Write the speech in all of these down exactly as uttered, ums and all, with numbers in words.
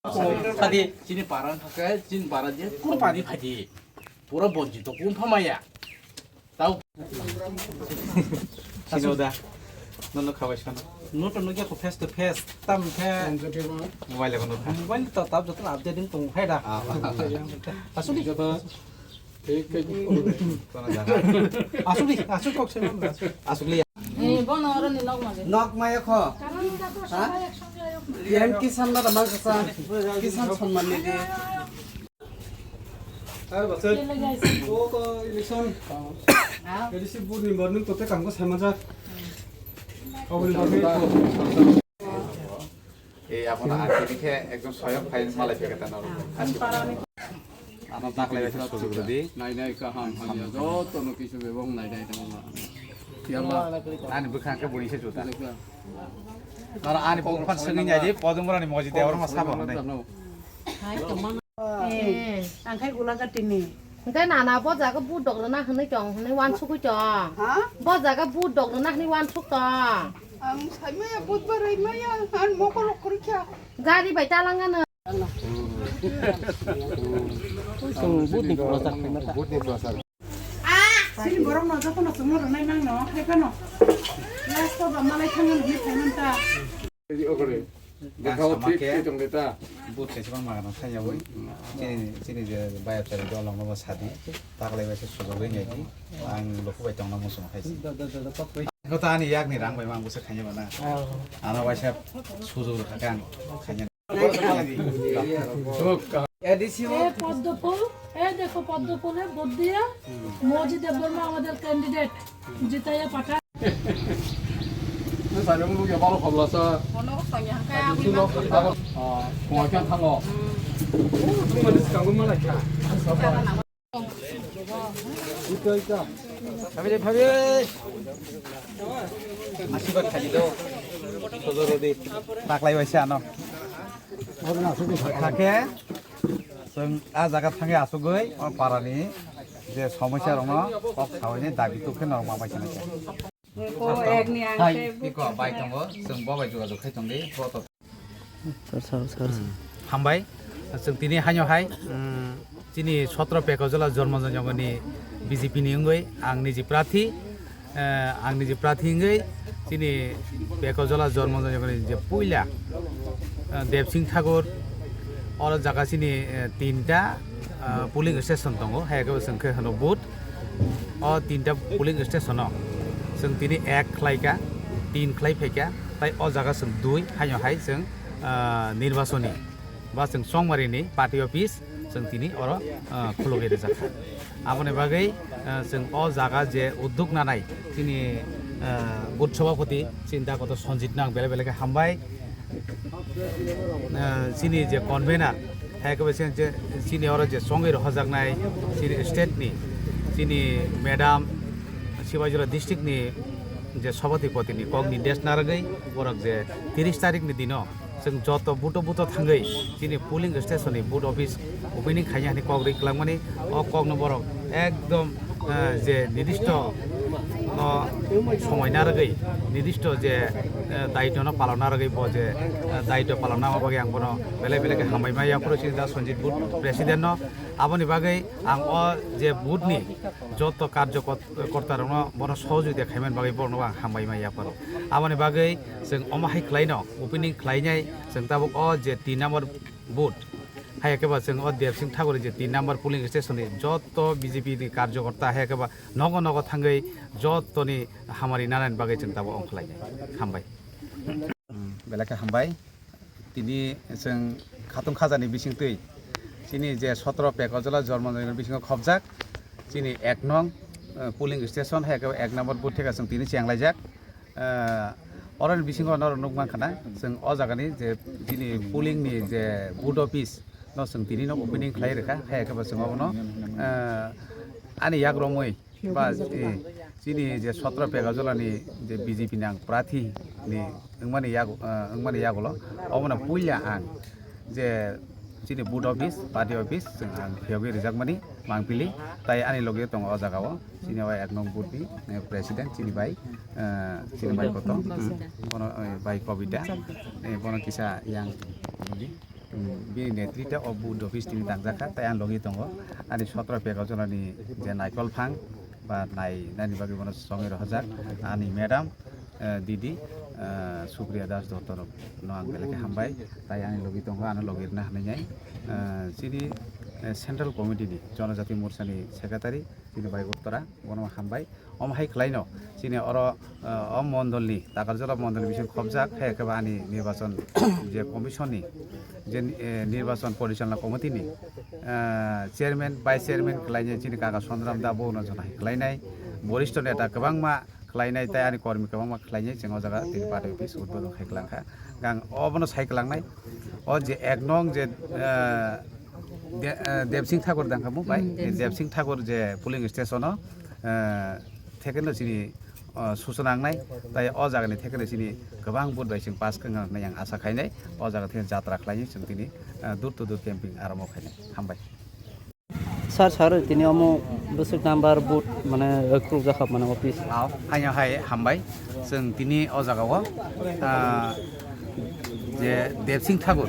Sadi, chini para hake, chini para je, kurupani phadi. Pura bonjito, kumphamaya. Tau. Sino da. Nono khabai sano. Noto no kya ko face to face. Tam khe. Mobile ko no kha. Mobile to tab joto update ding tong hai da. Ah, ah, ah. Asuli. Kono jaga. Asuli, asuli kok sema. Asuli. Eh, bono oro ni nok male. Nok maya kho. Ha? P M Kisan na da mang kasa. Kisan Samman Nidhi. Ar bachai. O to election. A D C booth ni morning to te kam ko sama jak. Kau ni bagwi. Ei, abono ang tini khe ekdom soyong phai malai phai khe tano. Ano taklai bai kheno sujuk rwdi. Nai nai kaham hamya joto no kisu bebong nai nai tamo. Ani bwkhang khe buini se juta. Nara ani bwkhang sengwi nai di, podung borani moji de orma sabo nai. Hai, tongma. Eh, ang khai gula gatini. Hingke nana bo jaga but dok rwna hwnwi tong hwnwi wansugwi tong. Ha? Bo jaga but dok rwna hwnwi wansuk tong. Ang saimaya but barai maya, ang mokol okkori kya. Gari bai talangano. Chwng but ni prochar khaima ta. But ni prochar. Sini borok no joto no chwngno rwnai nang no, hai phano. Last o ba malai thangna hwnwi phai man ta. Okore. Bwkha o sama thik khe thik tong de ta. But kaisa bang magana thanya oi. Chini, chini je bayap chari dol no bo sadi. Taklai bai se sujogwi ngai di. Ang lukhu bai tongna muchung khai si. Ko ta ani yak ni rang bai mang busa khanya bana. Ano bai se sujog rwkha khe ang khanya. ADC এ পদ্ম ফুল, এ দেখো পদ্ম ফুলে ভোট দিয়া মজি দেববর্মা আমাদের ক্যান্ডিডেট জিতাইয়া পাঠান। Sari mo ya balo khabla sa. Kono ko sonya hangka. Ko kan thango. Tumani skang mo lai kha. Phabi de, phabi. Asibad khaji do. Sojoro di. Taklai bai se ano. Khake. Chwng a jaga thangwi asugwi o parani je somosya rokno kok sawi ni dabi tuk khe norok ma bai se nai. Hai, iko bai tongo, chwng bo bai jogajog khai tongdi, bo to. Sir, sir, sir, sir. Hambai, chwng tini haino hai, mm, chini sotro Pekojala Jormo Jongoni B J P ni wngwi ang niji prathi, eh, ang niji prathi wngwi chini Pekojala Jormo Jongoni je puila, eh, Debsing Thakur, oro jaga chini, eh, tinta, ah, polling station tongo, hai khe bo chwng khe hwno booth. O tinta polling station o chwng tini ek khlai kha, tin khlai phai kha, tai o jaga chwng dui, haino hai chwng, ah, nirbachoni ba chwng chongmari ni party office chwng tini oro, ah, khulugwi rijak kha. Aboni bagwi, ah, chwng o jaga je udduk nanai chini, ah, booth sobhapoti chini dakoto Sanjit no ang belai belai khe hambai. Ah, chini je convener, hai khe bo chini je, chini oro je chongwi rohojaknai chini state ni, chini madam Sibajora district ni je sobhapoti ni kok ni desh narwgwi borok je tiris tarik ni dino chwng joto buto buto thangwi chini polling station ni booth office opening khaina hwnwi kok rwi kwlangmani, o kokno borok ekdom, eh, je nidisto, o, somoi narwgwi, nidisto je, eh, daitwno palon narwgwi bo je, eh, daitw palon nangma bagwi ang bono belai belai khe hambai ma yaphuru chini da Sanjit Booth president no. Aboni bagwi ang o je booth ni joto karjo kot-, korta rokno bono sohojogita khaimani bagwi borokno ang hambai ma yaphuru. Aboni bagwi chwng omo hai khlaino opening khlainai chwng tabuk o je tin number booth. Hai khe ba chwng o Debsing Thakur je tin number polling station ni joto B J P ni karjokorta hai khe ba nogo nogo thangwi jotoni hamari nanani bagwi chwng tabuk ong khlai. Hambai. Hmm, belai khe hambai. Tini chwng khatung khajani bisingtwi chini je sotro Pekojala Jormo Jongoni bisingo khobjak chini ek nong, eh, polling station hai khe ek number booth theka chwng tini chenglaijak. Ah, oroni bisingo norok nukmankha na, chwng o jagani je chini polling ni je booth office no chwng tini no opening khlai rwkha, hai khe bo chwng obono, ah, ani yak romwi ba, eh, chini je sotro Pekojala ni je B J P ni ang prathi ni wngmani yago, ah, wngmani yagulo obono puila ang je chini booth office, party office, chwng ang phiyogwi rijakmani mangpili, tai ani loge tongo o jagao chini o ek nong booth ni, eh, president chini bai, eh, chini bai koto, hmm, bono, eh, bai Kobita, eh, bono kisa yang di. Bini netrite o booth office tini tangjakha, tei ang logi tongo ani sotro pekojolani je naikol phang ba nai nani bagwi bono songwi rohorjak ani madam, eh, didi, eh, Supriya Das Dottorok no ang belai khe hambai, tai ani logi tongo, ano logi rwna hinwi nai, eh, chini, eh, Central Committee ni Jonojati Morcha ni Secretary chini bai Uttara, bono hambai. Omo hai khlaino chini oro, eh, o mondolni, Takarjala mondolni bising khobjak, hai khe ba ani nirbachon je commission ni, je, eh, nirbachon porichalona committee ni, eh, chairman, vice chairman khlainai chini kaka Sondram da, bono joto hai khlainai, boristo neta kwbangma khlainai, tei ani kormi kwbangma khlainai, chwng o jaga tini party office udbodon khai kwlangkha. Gang obono sai kwlangnai, o je ek nong je, eh, De-, eh, Debsing Thakur dangkha mo bai? Hmm, Debsing. Debsing Thakur je polling station o, eh, thekeno chini, eh, suchona wngnai, tai o jagani thekeno chini kwbang vote bai chwng pass khe wngnai ang asa khainai, o jaga thekeno jatra khlainai chwng tini, eh, door to door camping arambo khainai. Hambai. Sir, sir, tini omo bwswk number booth mane khulukjakha mane office. Aw, haino hai hambai. Chwng tini o jaga o, ah, je Debsing Thakur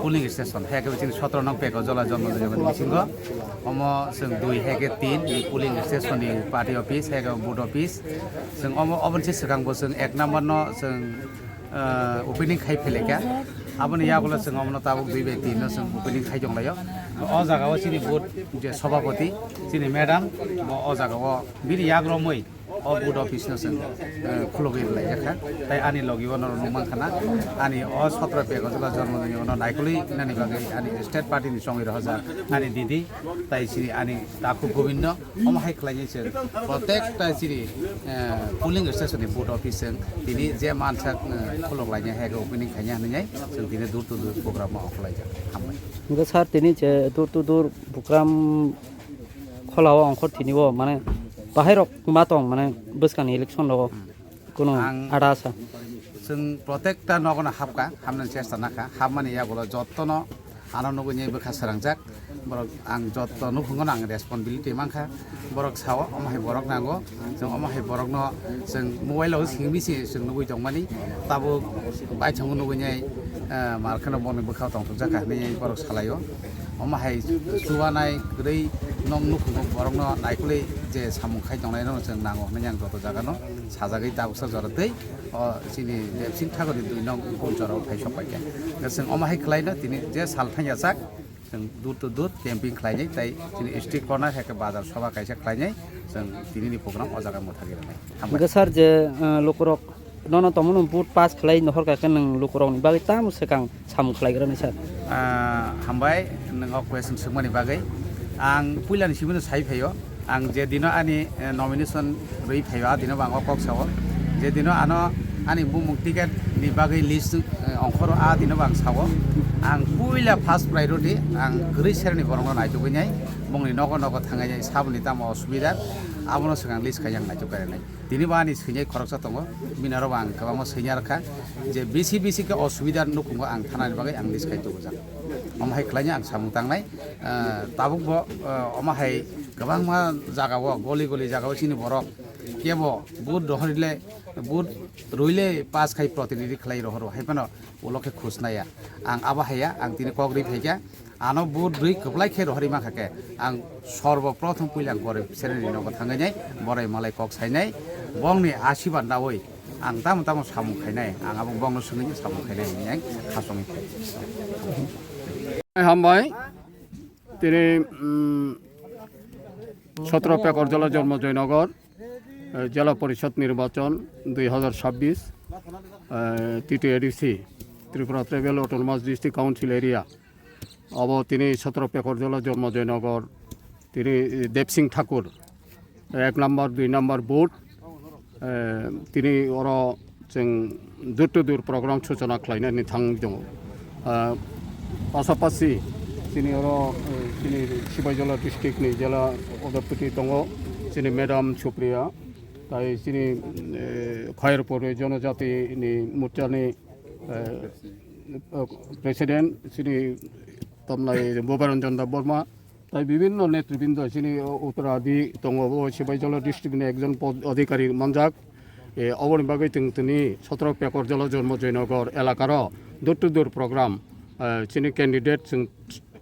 polling station, hai khe chini sotro nong Pekojala Jonmo Joynagar ni bisingo. Omo chwng dui hai khe tin ni polling station ni party office, hai khe booth office. Chwng omo, oboni se swkang bo chwng ek number no chwng, ah, opening khai philekha. Aboni yagulo chwng omono tabuk dui bai tin no chwng opening khai tonglaio. O jaga o chini booth je sobhapoti, chini madam, bo o jaga o bini yagromwi o booth office no chwng, eh, khulogwi rwlaijakha. Tai ani logi o norok nukmankha na, ani o sotro Pekojala Jonmo Joynagar no naikolwi nani bagwi ani state party ni chongwi rohorjak ani didi, tai chini ani takhuk Gobindo. Omo hai khlainai chwng protekta chini, eh, polling station ni booth office chwng tini je mansak, eh, khulok lainai hai khe opening khainai hinwi chwng tini door to door program o khlaijak. Hambai. Hwnkhe sir, tini je door to door program kholao ongkhor tini o mane bahai rok ma tong mane bwskang election rogo kuno ada asa. Chwng protekta nogono hapkha, hamnani chesta nakha, hapmani yagulo jottono ano nugwi nai bwkha srangjak. Borok ang jotto nukhungo ang responsibility mankha. Borok sao, omo hai borok nango. Chwng omo hai borokno chwng mobile o simi se chwng nugwi tongmani. Tabuk baithongo nugwi nai, eh, mar kheno boni bwkhao tongthokjak kha hinwi borok salaio. Omo hai chubanai kwrwi nok nukhungo borokno naikolwi je samung khai tongnairokno chwng nango hinwi ang joto jagano sajagwi tabuksa jora tei o chini Debsing Thakurni dui nong Kulcharo phai sok paikha. Chwng omo hai khlaino tini je sal thangya sak, chwng door to door camping khlainai tei chini street corner hai khe bazar sobha kaisa khlainai, chwng tinini program o jaga mwthagwi rwnai. Hambai. Hwnkhe sir je, eh, lukurok nono tongmano vote pass khlai nohor kha khe nwng lukurokni bagwi tamo swkang samung khlaigrani sir? Ah, hambai, nwng o question swngmani bagwi. Ang puilani simi no sai phaio. Ang je dino ani, eh, nomination rwi phaio, a dino bo ang o kok sao. Je dino ano ani bumung ticket ni bagwi list, eh, ongkhoro, a dino bo ang sao. Ang puila first priority ang kwrwi serni borokno naitugwi nai, bongni nogo nogo thangwi nai, saboni tamo osubida, abono swkang list khai ang naituk kare nai. Tini bo ani swinai khoroksa tongo, bini aro bo ang kwbangma swina rwkha je bisi bisi khe osubida nukhungo ang thanani bagwi ang list khai tubujak. Omo hai khlaina ang samung tangnai, eh, tabuk bo, eh, omo hai kwbangma jagao, goli goli jagao chini borok kebo vote rohorle, vote rwile pass khai protinidhi khlai rohoro, hai phano ulo khe khusnaya. Ang abo haiya, ang tini kok ri phaikha, ano vote rwi kwplai khe rohorwi mankha khe, ang sorbo prothom puila ang gorib sereni nogo thangwi nai, borai malai kok sainai, bongni asirbad nawi ang tamo tamo samung khainai, ang abo bongno swngwi samung khainai hinwi ang khasongwi phai. Hambai, tini, mm, sotro Pekorjala Jonmo Joynagar, eh, Jela Porishad Nirbachon dui hazar chabbish, eh, T T A D C, Tripura Tribal Autonomous District Council Area. Abo tini sotro Pekorjala Jonmo Joynagar, tini, eh, Debsing Thakur, ek number, dui number booth, eh, tini oro chwng door to door program suchona khlainani thang tongo. Ah, pasapasi chini oro, eh, chini Sibaijala district ni jela odapati tongo, chini Madam Supriya, tai chini, eh, Khairpur Jonojati ni Morcha ni, eh, President chini tamnai Bobaranjan Debbarma, tai bibinno netribindo chini Uttaradi tongo, bo Sibaijala district ni ekjon pod-, adhikari manjak. E, oboni bagwi chwng tini sotro Pekorjala Jonmo Joynagar elakaro door to door program eh, chini candidate chwng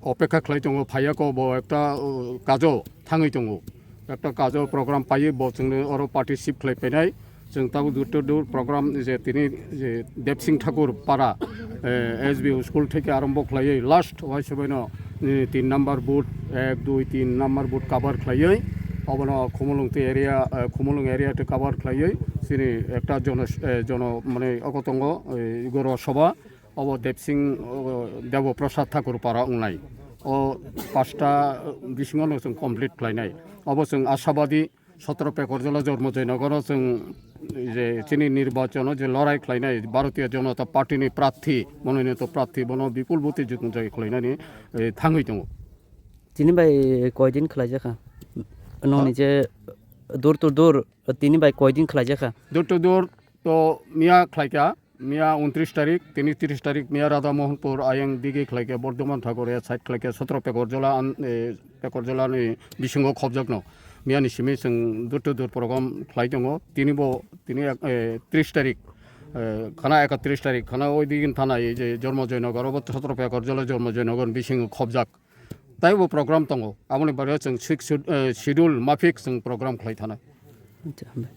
opekha khlai tongo, phaiya ko bo ekta, uh, kajo thangwi tongo. Ekta kajo program paiwi bo chwngno oro participate khlai painai. Chwng tabuk door to door program je tini je Debsing Thakur para, eh, S B U school theke arombo khlaiwi last waisabaino, eh, tin number booth, ek, dui, tin number booth cover khlaiwi. Obono Khumulwng twi area, eh, Khumulwng area twi cover khlaiwi. Chini ekta jono, eh, jono mane ogo tongo, eh, igoro soba. Obo Debsing, obo Debo Prasad Thakur para wngnai. O pasta bisingo no chwng complete khlainai. Obo chwng ashabadi sotro Pekorjala Jormo Joynagar o chwng je chini nirbachon o je lorai khlainai Bharatiya Janata Party ni prarthi, mononoito prarthi bono bipul boti jitung jai khlainani, eh, thangwi tongo. Tini bai koidin khlaijak kha? Nokni Ha? Je door to door tini bai koidin khlaijak kha? Door to door to miya khlaikha, miya untris tarik, tini tris tarik, miya Radha Mohanpur ayang digi khlaikha, Bordhoman Thakur ya side khlaikha, sotro Pekorjala an, eh, Pekorjala ni bisingo khobjakno. Miya ni simi chwng door to door program khlai tongo, tini bo, tini, eh, tris tarik, eh, khana ekatris tarik, khana oi digin thana ye je Jormo Joynagar, obo sotro Pekorjala Jormo Joynagar bisingo khobjak. Tai bo program tongo. Aboni bagwi chwng six shed-, eh, schedule mafik chwng program khlai thanai. Acha, hambai.